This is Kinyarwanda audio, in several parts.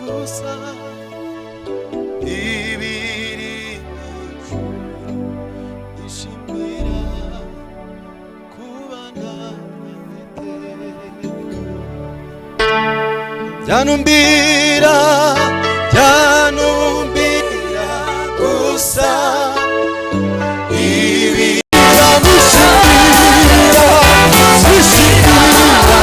Gusa ibiri ishimira kubana iteka byanumbira, byanumbira gusa ibi biramushimira bishimira.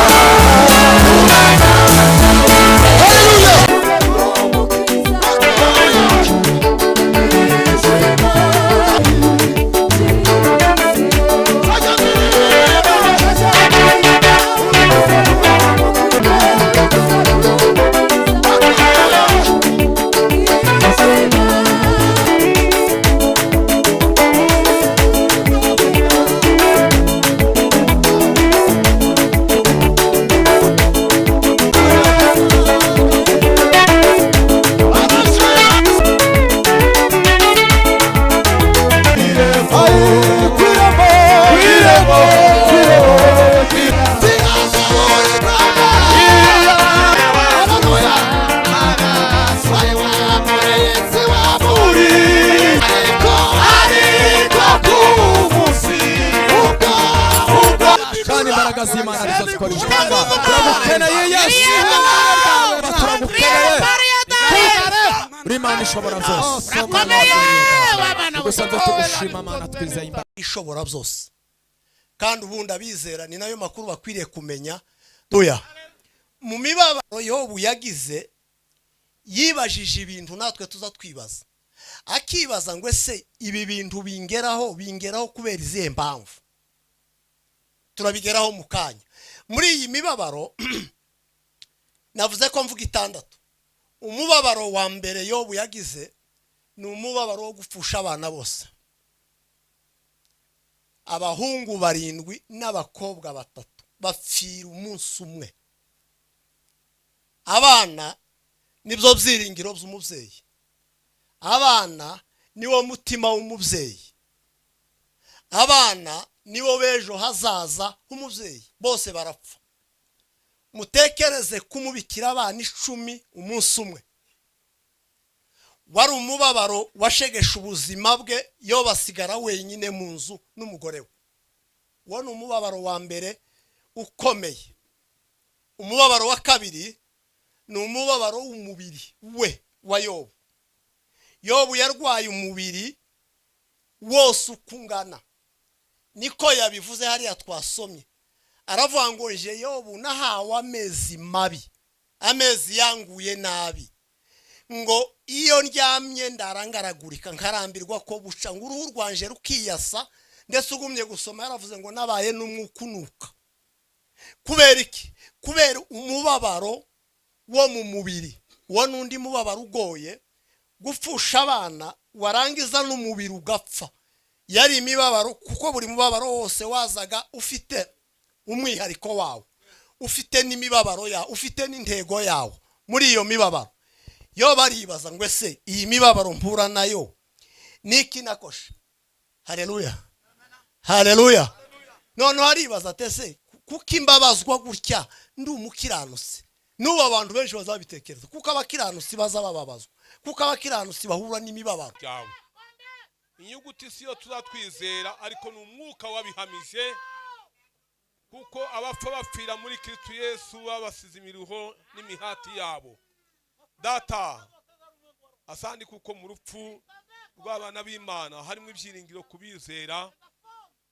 Hallelujah. Kandi imbaraga z'Imana arizo zikora ibikorwa. Turagukeneye Yesu, turagukeneye uri Imana ishobora byose. Tugusanze tugushima Mana, twizeye imbaraga Ishobora byose. Kandi ubundi abizera ni nayo makuru bakwiriye kumenya doya. Mu mibabaro Yobu yagize, yibajije ibintu natwe tuza twibaza, akibaza ngo: "Ese ibi bintu bingeraho, bingeraho kubera izihe mpamvu?" Turabigeraho mu kanya. Muri iyi mibabaro navuze ko mvuga itandatu. Umubabaro wa mbere Yobu yagize ni umubabaro wo gupfusha abana bose, abahungu barindwi n'abakobwa batatu bapfira umunsi umwe. Abana nibyo byiringiro by'umubyeyi, abana niwo mutima w'umubyeyi, abana nibo b'ejo hazaza h'umubyeyi. Bose barapfa. Mutekereze kumubikira abana 10 umunsi umwe. Wari umubabaro washegesha ubuzima bwe, yo basigara wenyine mu nzu n'umugore we. Uwo ni umubabaro wa mbere ukomeye. Umubabaro wa kabiri ni umubabaro w'umubiri we wa Yobu. Yobu yarwaye umubiri wose uko ungana, niko yabivuze hariya twasomye. Aravuga ngo: "Nje Yobu nahawe amezi mabi, amezi yanguye nabi." Ngo iyo ndyamye ndarangaragurika, nkarambirwa ko buca, ngo uruhu rwanje rukiyasa. Ndetse ugumye gusoma, yaravuze ngo nabaye n'umwuka unuka. Kubera iki? Kubera umubabaro wo mu mubiri. Uwo n'undi mubabaro ugoye, gupfusha abana warangiza n'umubiri ugapfa. Yari imibabaro, kuko buri mubabaro wose wazaga ufite umwihariko wawo, ufite n'imibabaro yawo, ufite n'intego yawo. Muri iyo mibabaro yo baribaza ngo: "Ese iyi mibabaro mpura nayo niki nakoshe?" Haleluya, haleluya. Noneho aribaza ati: "Ese kuko imbabazwa gutya, ndi umukiranutsi?" N'ubu abantu benshi bazabitekereza, kuko abakiranutsi baza bababazwa, kuko abakiranutsi bahura n'imibabaro. Ryawe inyuguti siyo tuzatwizera, ariko ni umwuka wabihamije, kuko abapfa bapfira muri Kristo Yesu babasize imiruho n'imihati yabo. Data, asandi, kuko mu rupfu rw'abana b'Imana harimo ibyiringiro kubizera,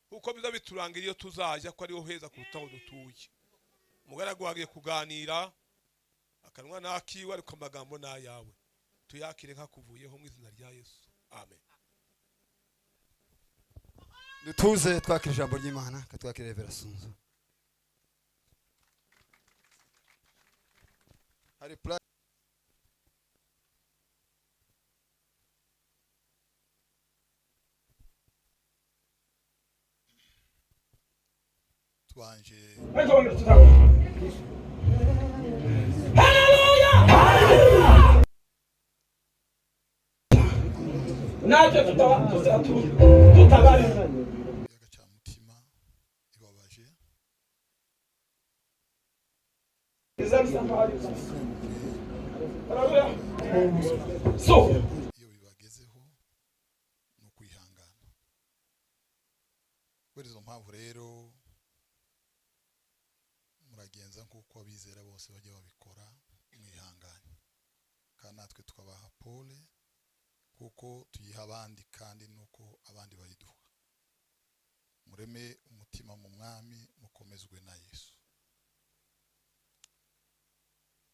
kuko biza biturangira iyo tuzajya ko ariho heza kuruta aho dutuye. Umugaragu wagiye kuganira, akanwa n'akiwe, ariko amagambo ni ayawe. Tuyakire nkakuvuyeho mu izina rya Yesu, amen. Dutuze twakira ijambo ry'Imana. Katwakire Reverend Sunzu. Hari Twanje Natwe tutabari. Ikiyaga cya Mutima ibabaje. So Iyo bibagezeho ni ukwihangana. Kubera izo mpamvu rero, muragenza nk'uko abizera bose bajya babikora, mwihanganye, kandi natwe tukabaha pole kuko tuyiha abandi, kandi nuko abandi bayiduha. Mureme umutima mu Mwami, mukomezwe na Yesu.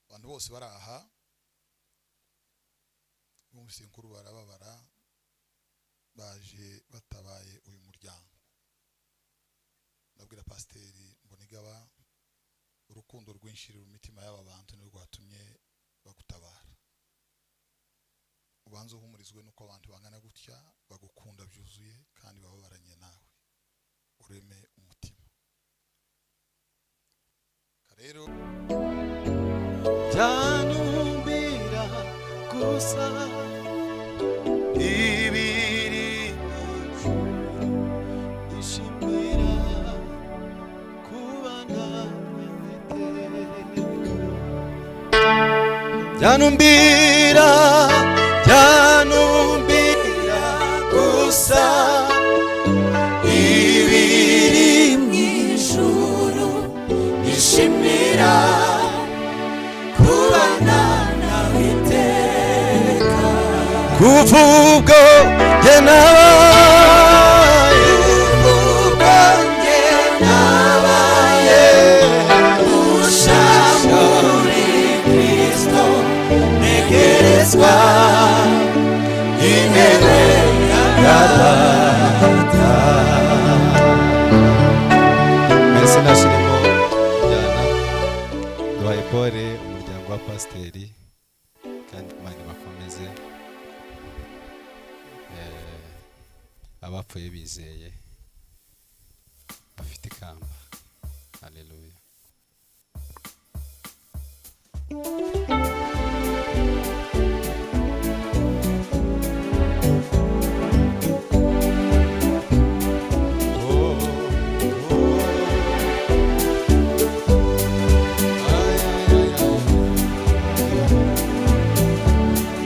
Abantu bose bari aha bumvise inkuru barababara, baje batabaye uyu muryango. Ndabwira Pasiteri Mbonigaba, urukundo rwinshi ruri mu mitima y'aba bantu ni rwatumye bagutabara. Ubanze uhumurizwe n'uko abantu bangana gutya bagukunda byuzuye kandi bababaranye nawe. Ureme umutima rero. Byanumbira gusa ibiri ijuru, ishimira kubana iteka. Byanumbira, byanumbira gusa ibiri mu ijuru, ishimira kubana nawe iteka. Kuva ubwo jye nabaye, ubwo njye nabaye usha muri Kristo, ntegerezwa intebe ya Data. Mbese nashirimo njyana, duhaye pole umuryango wa pasiteri, kandi Imana ibakomeze. Abapfuye bizeye bafite ikamba. Haleluya.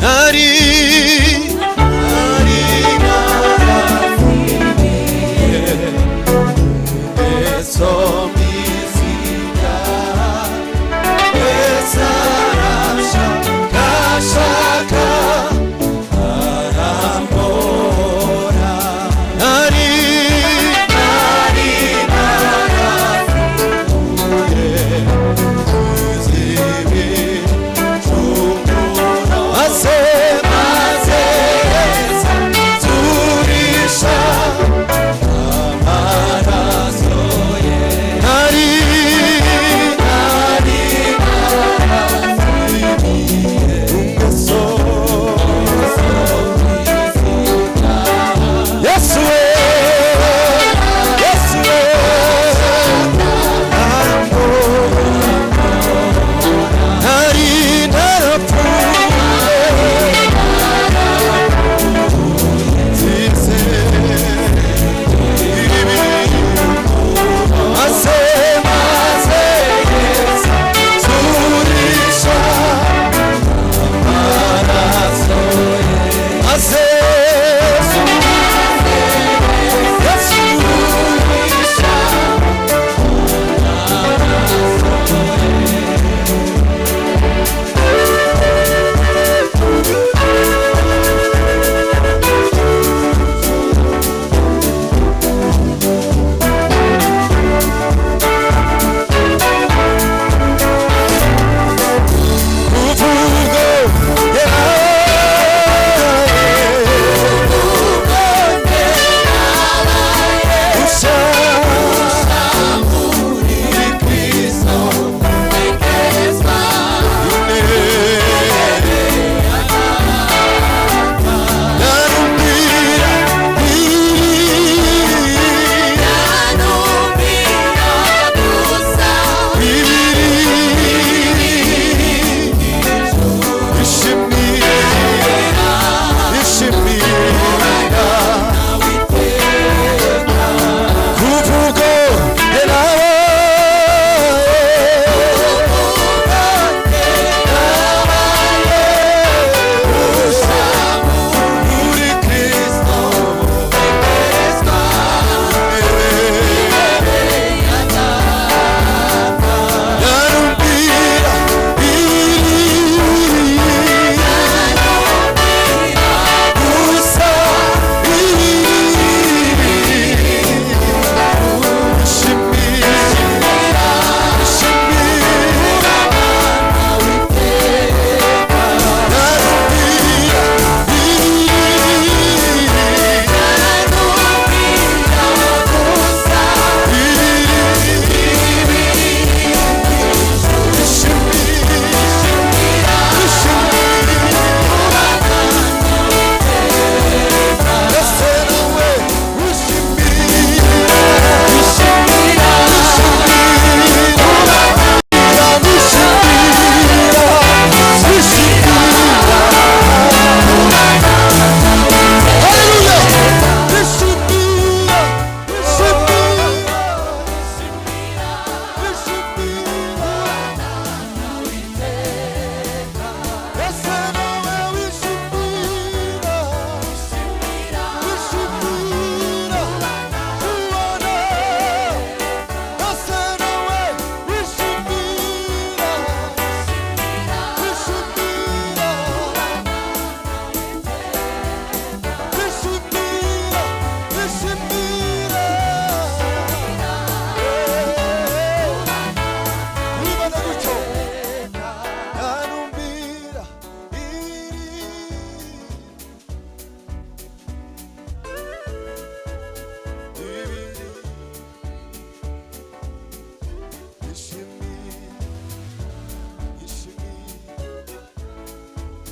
Nari narapfiriye ingeso mbi.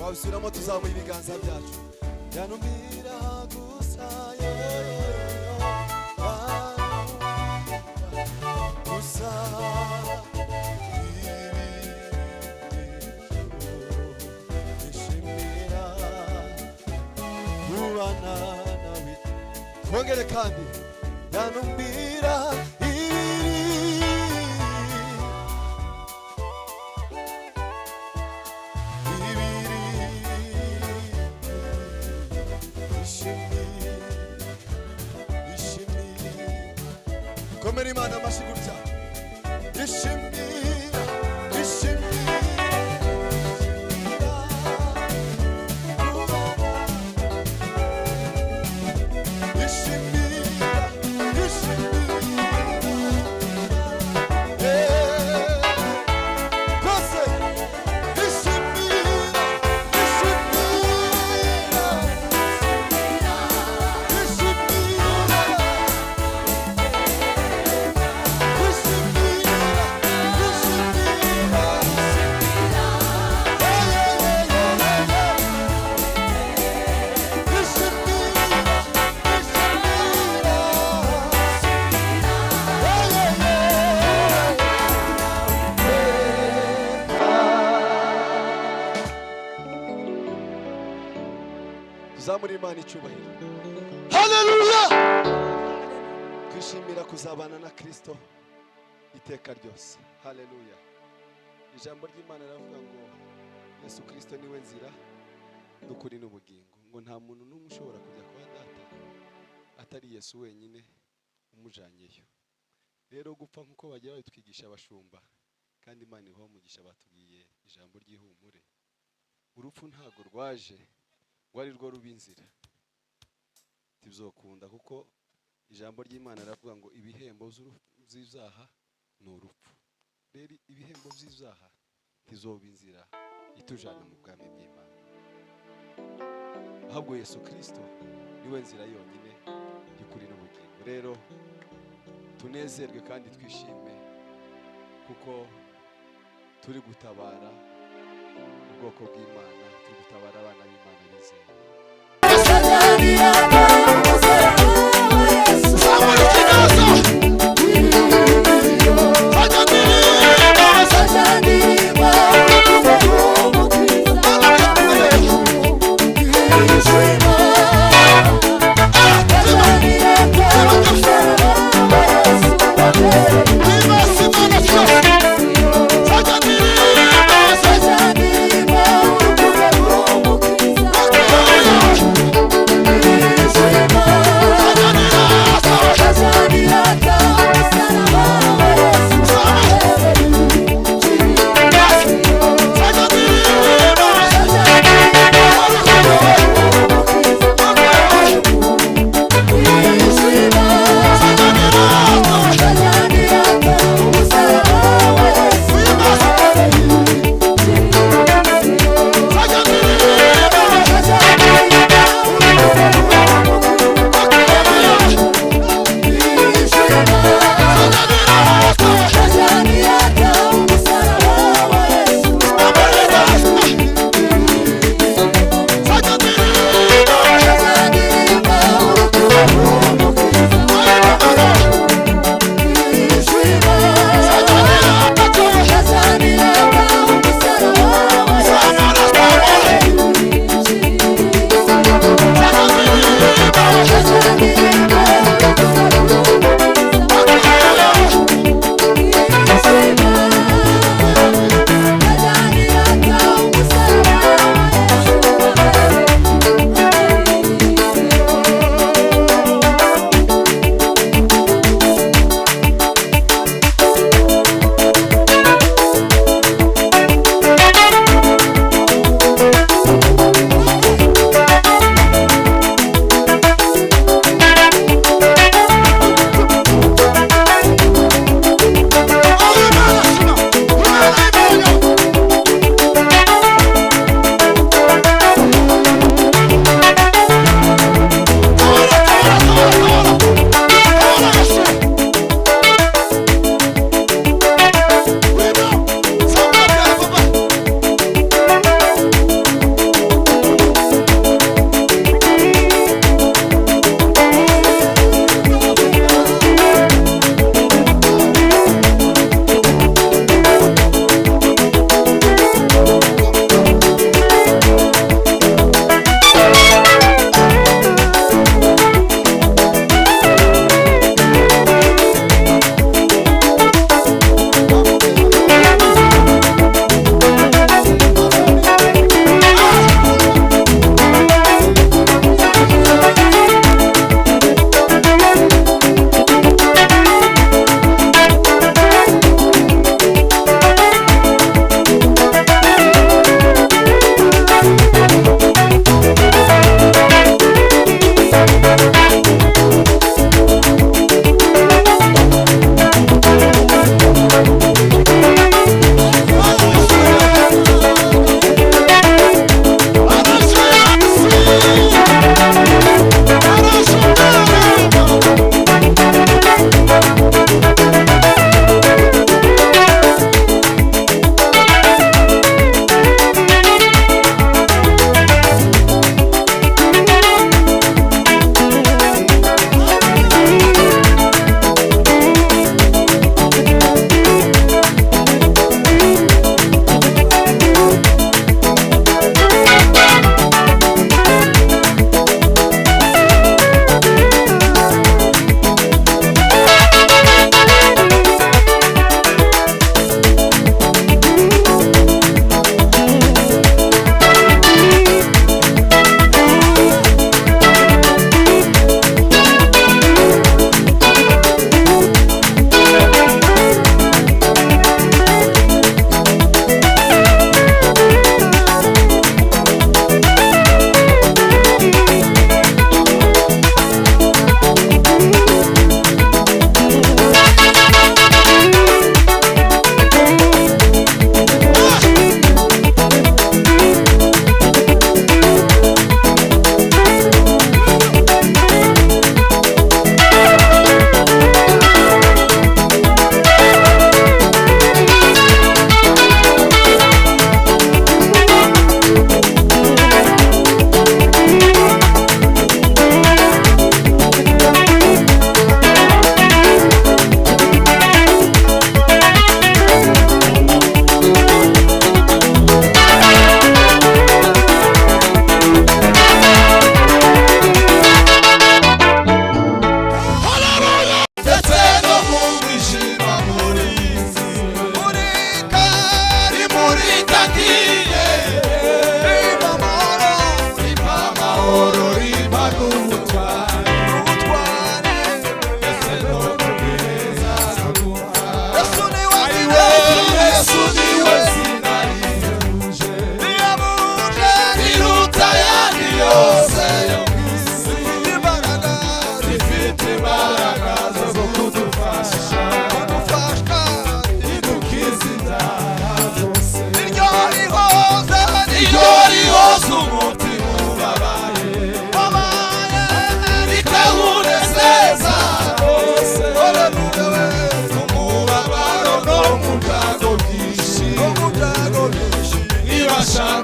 Twabisubiramo tuzamuye ibiganza byacu. Yanumira gusa, yo, yo, yo, yanumira gusa ishimira kubana nawe. Twongere kandi, yanumira ibiri ibiri ishimira ishimira. Komera Imana amashyi gutya. Ishimira, ishimira kubana, ishimira, ishimira, eh, kose, ishimira, ishimira, ishimira, ishimira, ishimira, yeah, yeah, yeah, yeah, yeah. Ishimira, ishimira, yeah, yeah, yeah. Tuzamure Imana icyubahiro. Haleluya! Twishimira kuzabana na Kristo iteka ryose. Haleluya! Ijambo ry'Imana riravuga ngo Yesu Kristo niwe nzira n'ukuri n'ubugingo, ngo nta muntu n'umwe ushobora kujya kwa Data atari Yesu wenyine umujanyeyo. Rero gupfa, nk'uko bagiye babitwigisha abashumba, kandi Imana ibaha umugisha, batubwiye ijambo ry'ihumure, urupfu ntago rwaje ngo ari rwo ruba inzira. Tibzokunda, kuko ijambo ry'Imana riravuga ngo ibihembo by'ibyaha ni urupfu. Rero ibihembo by'ibyaha ntizoba inzira itujana mu bwami bw'Imana, ahubwo Yesu Kristo niwe nzira yonyine y'ukuri n'ubugingo. Rero tunezerwe kandi twishime, kuko turi gutabara ubwoko bw'Imana, turi gutabara abana b'Imana bizeye. Zamura ikiganza. Fanya ndirimba. Imana Imana cyose. Fanya ndirimba.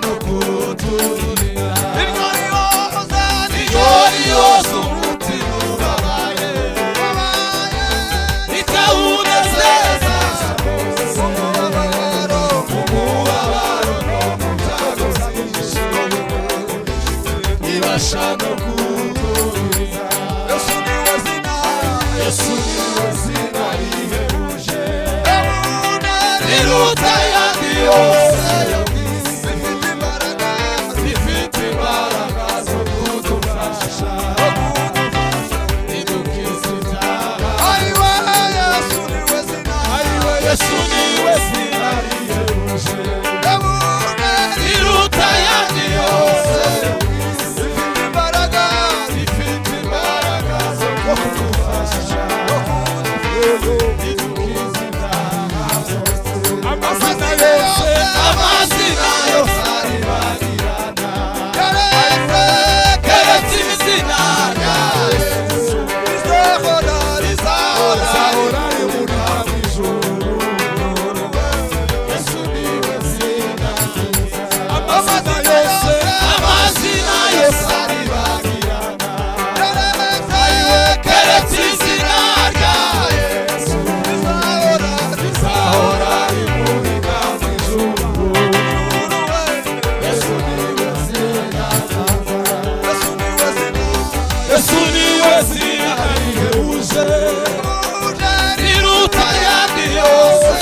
no kuturinda. Iryo riyoza umutima ubabaye, ritawunezeza umubabaro no mu byago byinshi, ibasha no kuturinda. Yesu niwe zina rihebuje, riruta ayandi yose yo ku isi, rifite imbaraga zo kudufasha, ridukiza ibyaha. Yesu niwe zina rihebuje, riruta ayandi yose yo ku isi, rifite imbaraga zo kudufasha, ridukiza ibyaha byose. Amazina yose, amazina yose aribagirana, keretse izina rya Yesu, rizahora ribura mu ijuru. Yesu niwe zina ryiza. Amazina yose, amazina yose aribagirana, keretse izina rya Yesu, rizahora rimurika mu ijuru. Yesu niwe zina ryiza. Yesu niwe zina rihebuje, riruta ayandi yose,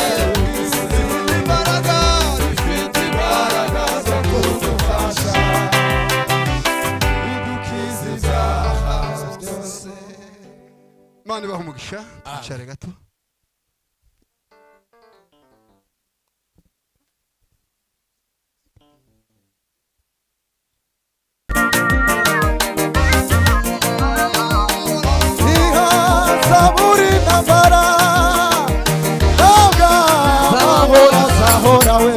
rifite imbaraga zo kudufasha, ridukiza ibyaha byose. Imana ibaha umugisha. Twicare gato. Zaburi ntambara ntabwo amahoro azahora we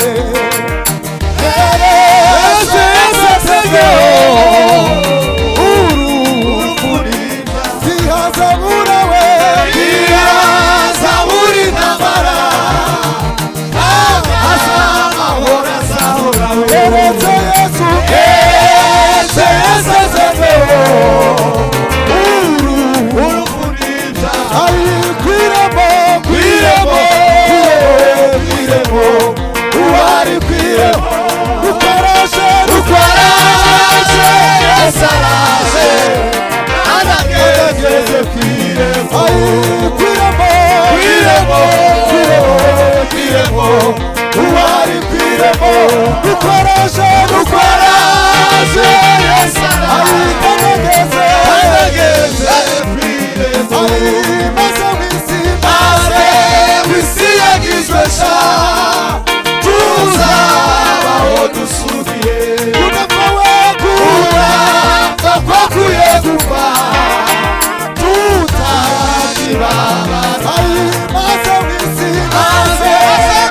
Zaburi ntambara amahoro azahora we Keretse Yesu, keretse Yesu azezeho ari kwiremo, kwiremo, kwiremo, uwari kwiremo, rukoraje, rukoraje, yesaraje, anageze kwiremo, ari kwiremo, kwiremo, kwiremo, kwiremo, uwari kwiremo, rukoraje, rukoraje, yesaraje, anageze, anageze kwiremo, maze mwisi, maze mwisi yagizwe sha, tuzabaho dusubiye, kudapfa we, kudapfa kwakuye gupfa, tutakibabara, maze mwisi, maze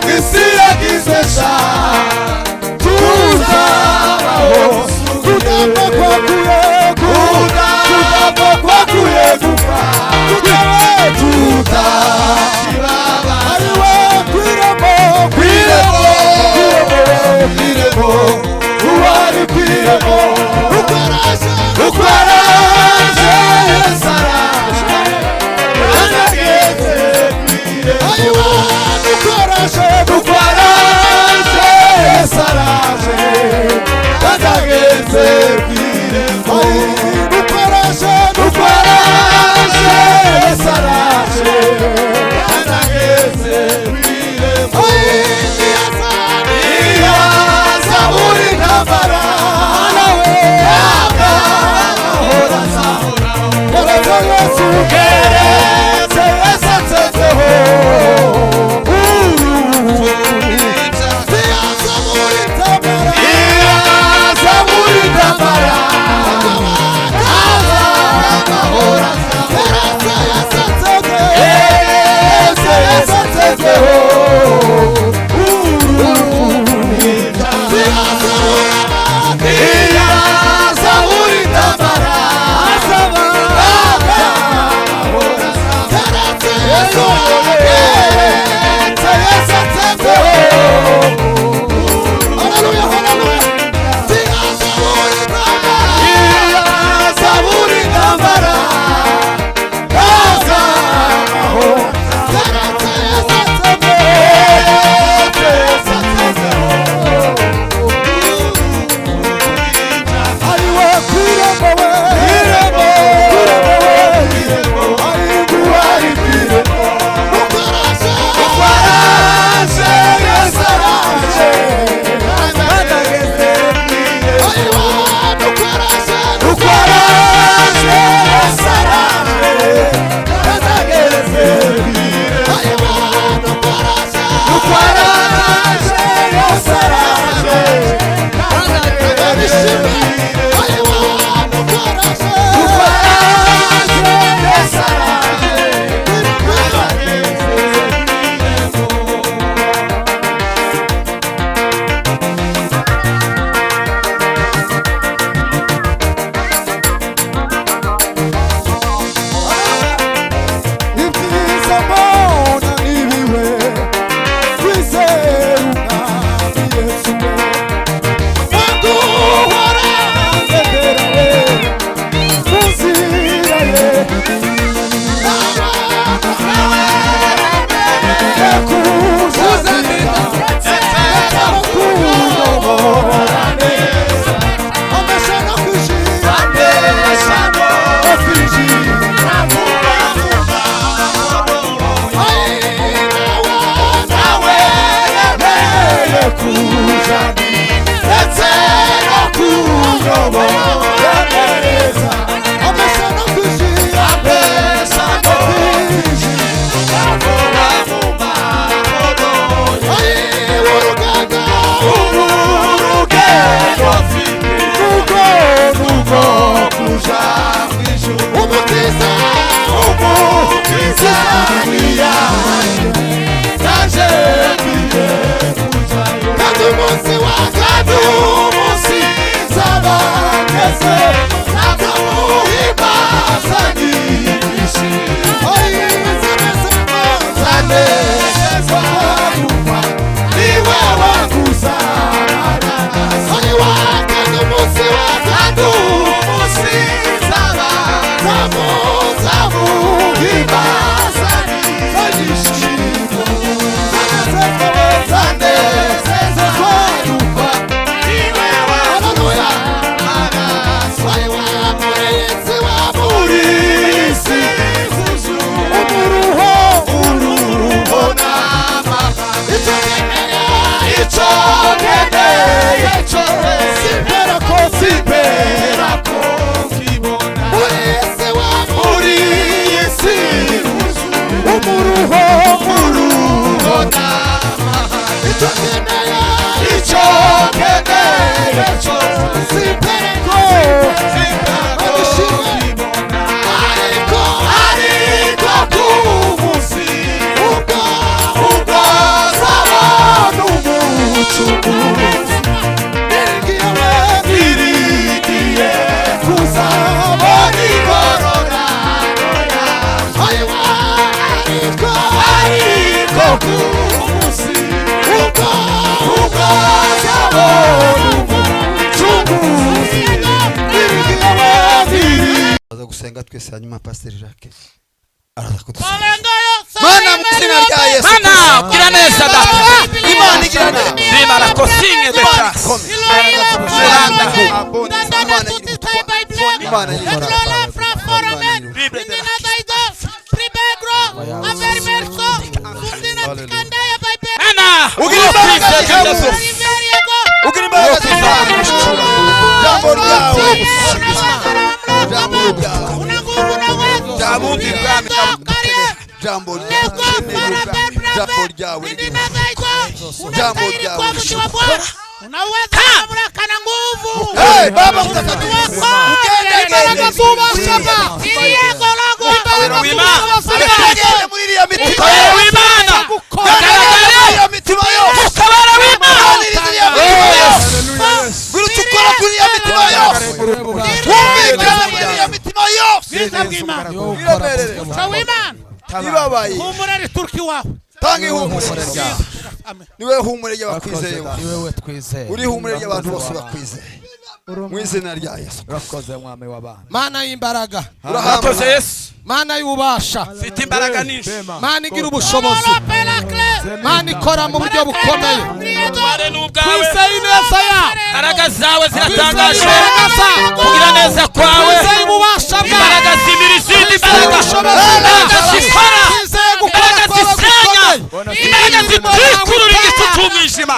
mwisi yagizwe sha, tuzabaho kudapfa kwakuye, kudapfa kwakuye gupfa, tutakibabara, ariwe kwiremo, kwiremo, kwiremo, uwari kwiremo, ukwaraje, ukwaraje, yesaraje, anageze kwiremo, ariwe ukwaraje, ukwaraje, yesaraje, anageze kwiremo, ukwaraje, ukwaraje, yesaraje, anageze kwiremo, Zaburi ntambara keretse Yesu, keretse Yesu atsezeho Zaburi ntambara, keretse Yesu atsezeho Zaburi ntambara, Hallelujah, hallelujah. Gusenga twese hanyuma Pastor Jacques araza kudusanga. Mana mu izina rya Yesu, Mana ugira neza data, Imana igira neza, Imana kosinge data, Imana Mana ugira imbaraga, ugira imbaraga, jambo ryawe, jambo ryawe, jambo ryawe, unaweza mamlaka na nguvu. Hey, Baba mtakatifu, niwe humure y'abakwizeye, uri humure y'abantu bose bakwizeye mu izina rya Yesu. Urakoze mwami w'abana, Mana y'imbaraga, urakoze Yesu, Mana y'ububasha, mfite imbaraga nyinshi, Mana igira ubushobozi, Mana ikora mu buryo bukomeye, twizeye ineza yawe, imbaraga zawe ziratangaje, kugira neza kwawe, imbaraga zimira izindi mbaraga, imbaraga zikora, imbaraga zisenya, imbaraga zitwikurura igicu cy'umwijima,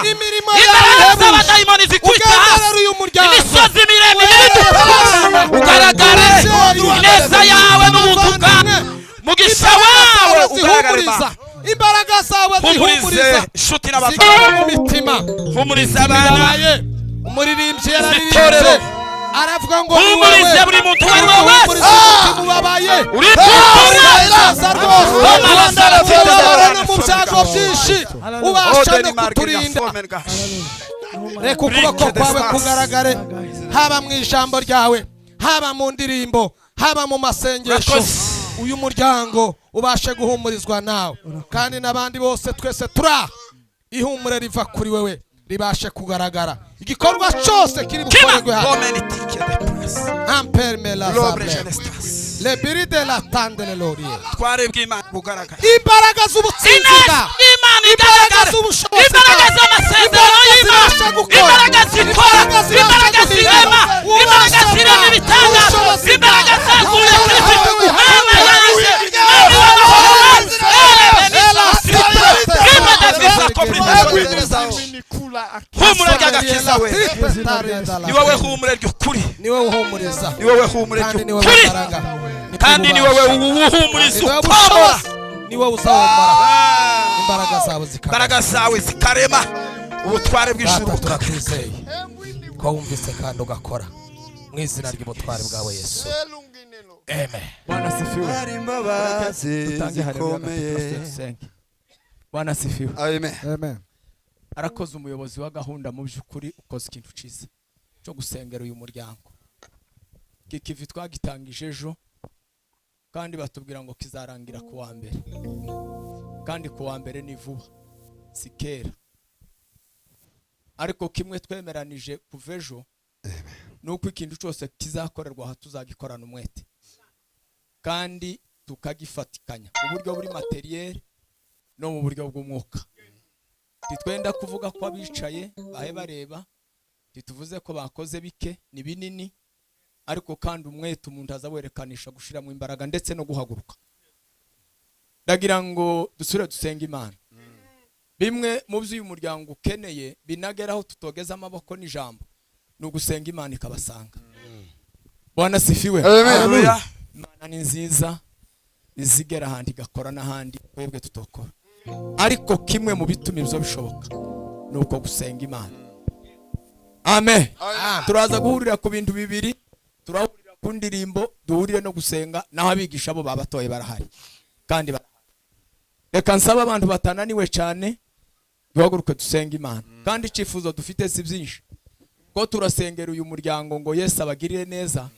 imbaraga z'abadayimoni zikubita hasi imisozi miremire ugaragare ineza yawe n'ubuntu bwawe, mugisha wawe ugaragare, imbaraga zawe zihumuriza inshuti n'abavandimwe mu mitima, humuriza abana, umuririmbyi yararirimbye aravuga ngo humurize buri muntu uwo ari we wese ubabaye, uritura rwose mu byago byinshi, ubasha no kuturinda. Reka ukuboko kwawe kugaragare, haba mu ijambo ryawe, haba mu ndirimbo, haba mu masengesho, uyu muryango ubashe guhumurizwa nawe, kandi n'abandi bose twese tura ihumure riva kuri wewe ribashe kugaragara. Igikorwa cyose kiri bukorerwe hano. Le biride la tande le laurier. Twarebwe Imana bugaragara. Imbaraga z'ubutsinzi bwa Imana imbaraga z'ubushobozi, imbaraga z'amasezerano y'Imana, imbaraga zikora, imbaraga zirema, imbaraga zirema ibitangaza, imbaraga zazuye Kristo. Mana yanjye, humura ry'agakiza we, ni wowe humure ry'ukuri, ni wowe uhumuriza, ni wowe humure ry'ukuri, kandi ni wowe uhumuriza ukomora, ni wowe uzawomora, imbaraga zawe zikarema, imbaraga zawe zikarema ubutware bw'ijuru. Turakwizeye ko wumvise kandi ugakora mu izina ry'ubutware bwawe Yesu. Amen. Bwana asifiwe. Hari imbabazi zikomeye. Bwana asifiwe. Amen. Amen. Arakoze umuyobozi wa gahunda mu by'ukuri ukoze ikintu cyiza cyo gusengera uyu muryango. Kikivi twagitangije ejo kandi batubwira ngo kizarangira ku wa mbere, kandi ku wa mbere ni vuba, si kera. Ariko kimwe twemeranije kuva ejo nuko ikintu cyose kizakorerwa aha tuzagikorana umwete kandi tukagifatikanya mu buryo buri materiel no mu buryo bw'umwuka. Titwenda kuvuga ko abicaye bahe bareba, tituvuze ko bakoze bike ni binini, ariko kandi umwete umuntu azawerekanisha gushiramo imbaraga ndetse no guhaguruka. Ndagira ngo dusure dusenga Imana. Bimwe mu byo uyu muryango ukeneye binageraho tutogeza amaboko n'ijambo ni ugusenga Imana ikabasanga. Bwana sifiwe. Haleluya. Imana ni nziza, izigera ahandi igakora n'ahandi twebwe tutokora. Ariko kimwe mu bituma ibyo bishoboka ni uko gusenga Imana. Amen. Turaza guhurira ku bintu bibiri, turahurira ku ndirimbo, duhurire no gusenga, naho abigisha bo babatoye barahari kandi barahari. Reka nsaba abantu batananiwe cyane duhaguruke dusenga Imana. Kandi icyifuzo dufite si byinshi, ko turasengera uyu muryango ngo Yesu abagirire neza,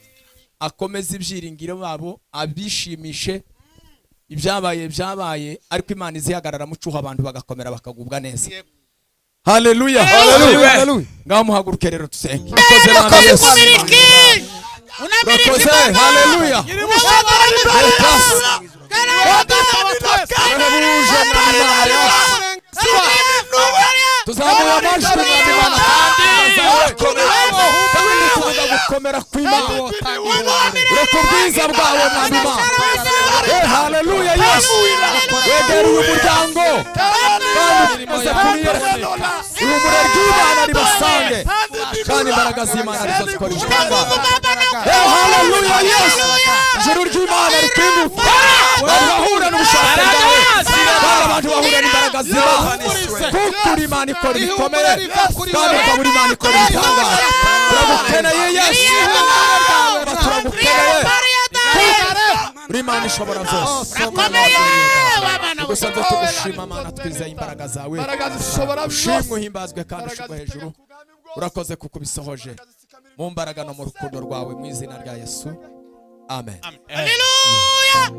akomeze ibyiringiro babo, abishimishe. Ibyabaye byabaye, ariko Imana izihagarara mucuha abantu bagakomera bakagubwa neza. Haleluya. Haleluya. Ngaho muhaguruke rero dusenge. Urakoze. Haleluya. Tuzamuye amajwi Imana kandi tuvuga gukomera kw'Imana, ureka ubwiza bwawe Mwami Imana. Haleluya. Yesu wegera uyu muryango kandi ukomeze kubiyereka ihumure ry'Imana ribasange, kandi imbaraga z'Imana arizo zikora ibitangaza. Haleluya. Yesu ijuru ry'Imana rikinguka, abantu bahura n'ubushake bwawe, kandi abantu bahura n'imbaraga z'Imana, kuko uri Imana ikora ibikomeye kandi ukaba uri Imana ikora ibitangaza. Turagukeneye Yesu, turagukeneye, uri Imana ishobora byose. Gusa tugushima Mana, twizeye imbaraga zawe, ushimwe uhimbazwe kandi ushirwe hejuru. Urakoze kuko ubisohoje mu mbaraga no mu rukundo rwawe, mu izina rya Yesu. Amen. Haleluya.